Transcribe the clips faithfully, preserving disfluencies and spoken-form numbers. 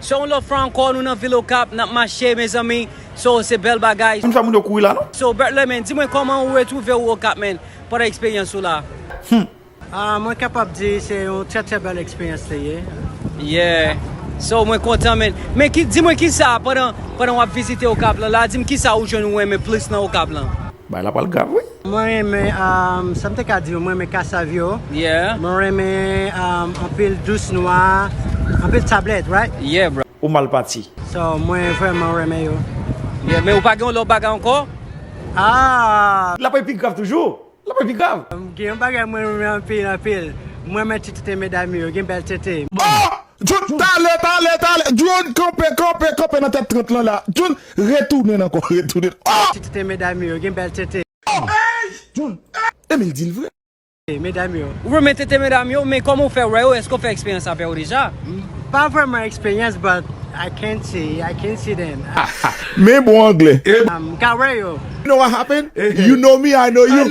So yon lòt fwa ankò, nou nan vil Okap, n ap mache, mezanmi. So, se bèl bagay. Moun fè moun yo kouri la, non? So, Bertler, man, di mwen kòman ou retwouve w Okap, man, pandan eksperyans ou la? Ah, mwen kapab di se yon trè, trè bèl eksperyans li ye. Yeah. So, mwen kontan, man. Men ki, di mwen kisa, pandan, pandan w ap vizite Okap lan la, di m kisa ou jwenn ou renmen plis nan Okap lan? Bagay la pral grav, wi. Mwen renmen, um, sa m te ka di w, mwen renmen kasav yo. Yeah. Mwen renmen, um, anpil dous nwa, anpil tablèt, right? Yeah, bro. Ou mal pati. So, mwen vrèman renmen yo. Yeah, men ou pa gen yon lòt bagay ankò? Ah! L ap epi grav toujou. L ap epi grav. Gen yon bagay mwen renmen anpil, anpil. Mwen renmen ti tete medam yo, gen bèl tete. Oh! John, talè, talè, talè. John, kanpe, kanpe, kanpe nan tèt trant lan la. John, retounen ankò, retounen. Oh! Ti tete medam yo, gen bèl tete. Oh! John, Emil di l vre. Medam yo. Ou renmen tete medam yo, men kòman w fè wè yo? Èske w fè eksperyans avè yo deja? Pa vrèman eksperyans, but I can see, I can see them. Men bon anglè. M ka wè yo. You know what happened? You know me, I know you.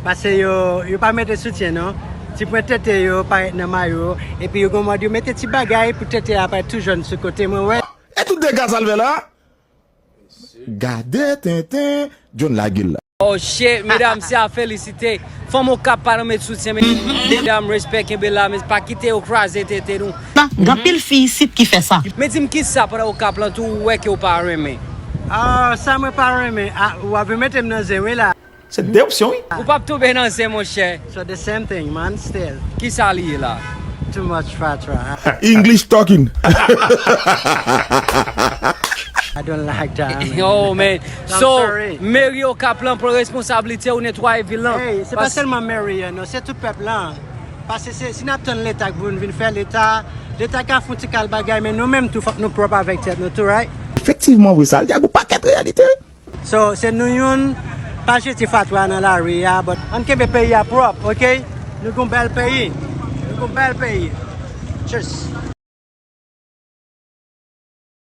Paske yo, yo pa mete soutyen, non. Ti pwen tete yo parèt nan mayo, epi yo gon mòd yo mete ti bagay pou tete a parèt tou jòn sou kote, mwen wè. E tout dega sa l fè la? Gade tenten, John lage l la. Oh shit, medam, se a felisite. Fanm Okap pa nan met soutyen, men medam, respè, kenbe la, men pa kite yo kraze tete nou. Nan, gen anpil fi isit ki fè sa. Men di m kisa pandan Okap lan tou ou wè ke w pa renmen? Ah, sa mwen pa renmen. Ah, w ap vin mete m nan zen wi la. Se de opsyon, wi. Ou p ap tonbe nan zen, monchè. So the same thing, man, still. Kisa li ye la? Too much fatra. English talking. I don't like that, man. Oh, man. I'm sorry. So, meri Okap lan pran responsablite ou netwaye vil lan. Hey, se pa sèlman meri an, non, se tout pèp lan. Paske se, si n ap tann Leta pou n vin fè Leta, Leta ka fè yon ti kal bagay, men nou menm tou fòk nou pwòp avèk tèt nou tou, right? Efektivman, wi, sa l di a gon pakèt reyalite, wi. So, se nou youn, pa jete fatwa nan lari a, but ann kenbe peyi a pwòp, ok? Nou gon bèl peyi. Nou gon bèl peyi. Cheers.